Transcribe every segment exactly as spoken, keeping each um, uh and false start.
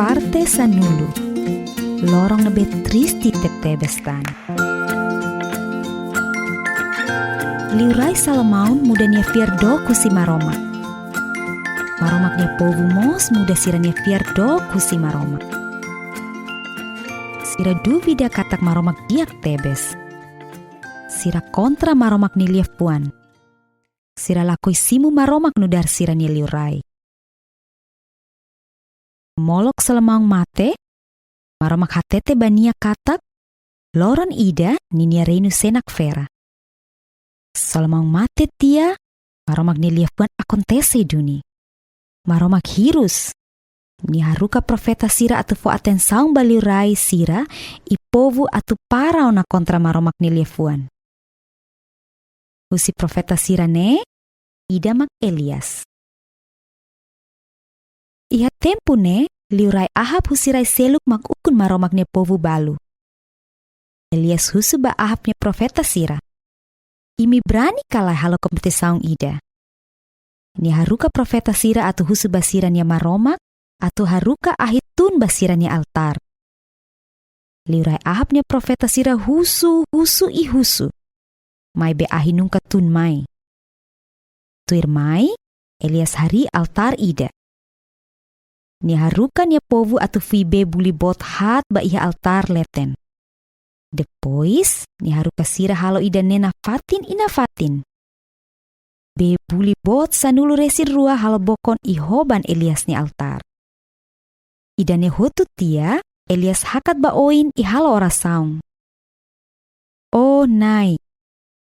Parte sanulu. Loron ne'ebé triste tebetebes tan. Liurai Salomão muda nia fiar dook husi Maromak. Maromak nia povu mós muda sira-nia fiar dook husi Maromak. Sira duvida katak Maromak di'ak tebes. Sira kontra Maromak nia liafuan. Sira lakohi simu Maromak nu'udar sira-nia liurai. Molok Salomão mate, Maromak hatete ba nia katak, loron ida ninia reinu sei nakfera. Salomão mate tiha, Maromak nia liafuan akontese duni. Maromak hirus. Nia haruka profeta sira atu fó atensaun ba liurai sira i povu atu para ona kontra Maromak nia liafuan. Husi profeta sira-ne'e, ida mak Elias. Iha tempu ne'e, liurai Ahab husi rai seluk mak ukun Maromak nia povu balu. Elias husu ba Ahab nia profeta sira: "Imi brani ka lae halo kompetisaun ida?" Nia haruka profeta sira atu husu ba sira-nia maromak, atu haruka ahi tun ba sira-nia altár. Liurai Ahab nia profeta sira husu, husu i husu. Maibé ahi nunka tun mai. Tuirmai, Elias harii altár ida. Nia haruka nia povu atu fui bee buli boot haat ba iha altár leten. Depois, nia haruka sira halo ida-ne'e nafatin i nafatin. Bee buli boot sanulu-resin-rua halo bokon i hoban Elias nia altár. Ida-ne'e hotu tiha, Elias hakat ba oin i halo orasaun: "Ó Na'i,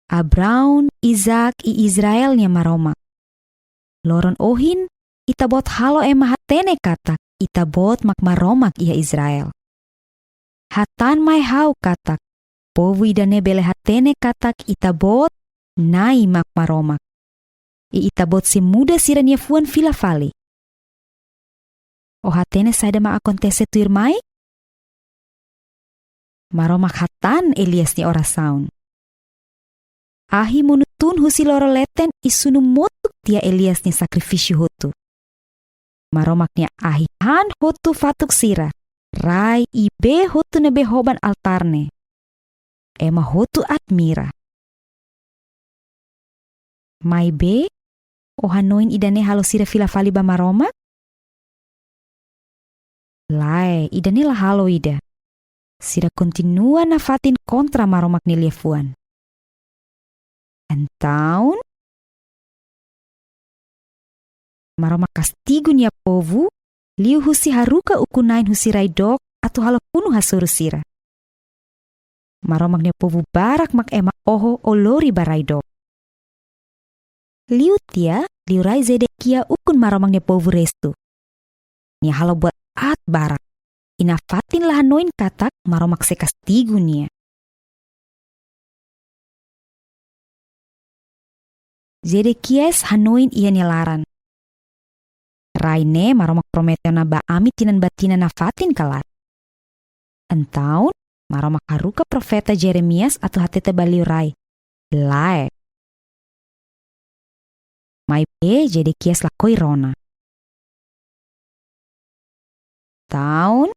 Abraão, Isaac i Israel nia Maromak. Loron ohin, Ita-Boot halo ema hatene katak Ita-Boot mak Maromak iha Israel. Hatán mai ha'u katak povu ida-ne'e bele hatene katak Ita-Boot, Na'i mak Maromak. I Ita-Boot sei muda sira-nia fuan fila fali." Ó hatene saida mak akontese tuirmai? Maromak hatán Elias nia orasaun. Ahi monu tun husi loro leten i sunu motuk tiha Elias nia sakrifísiu hotu. Maromak nia ahi han hotu fatuk sira, rai i bee hotu ne'ebé hoban altár ne'e. Ema hotu admira. Maibé, ó hanoin ida-ne'e halo sira fila fali ba Maromak? Lae, ida-ne'e la halo ida. Sira kontinua nafatin kontra Maromak nia liafuan. Entaun, Maromak kastigu nia povu, liuhusi haruka ukun-na'in husi rai dook atu halo funu hasoru sira. Maromak nia povu barak mak ema oho ou lori ba rai dook. Liu tiha, liurai Zedekias ukun Maromak nia povu restu. Nia halo buat aat barak. I nafatin la hanoin katak Maromak sei kastigu nia. Zedekias hanoin iha nia laran: "Rai ne'e Maromak promete ona ba ami tinan ba tinan nafatin ka lae?" Entaun, Maromak haruka profeta Jeremias atu hatete ba liurai: "Lae." Maibé Zedekias lakohi rona. Entaun,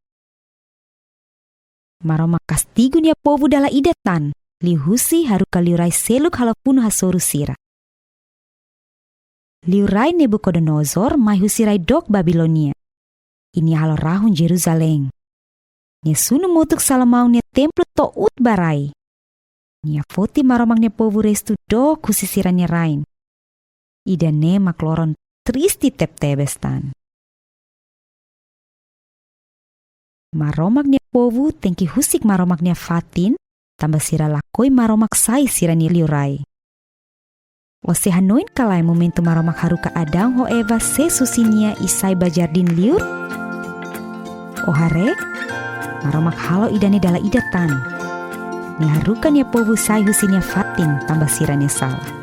Maromak kastigu nia povu dala ida tan, liuhusi haruka liurai seluk halo funu hasoru sira. Liurai Nabukodonozor mai husi rai dook Babilónia. I nia halo rahun Jerusalém. Nia sunu motuk Salomão nia templu to'o uut ba rai. Nia foti Maromak nia povu restu dook husi sira-nia rain. Ida-ne'e mak loron triste tebetebes tan. Maromak nia povu tenke husik Maromak nia fatin, tanba sira lakohi Maromak sai sira-nia liurai. Ó sei hanoin ka lae momentu Maromak haruka Adão ho Eva sees husi nia i sai ba jardín liur? Ó haree, Maromak halo ida-ne'e dala ida tan. Nia haruka nia povu sai husi nia fatin tanba sira-nia sala.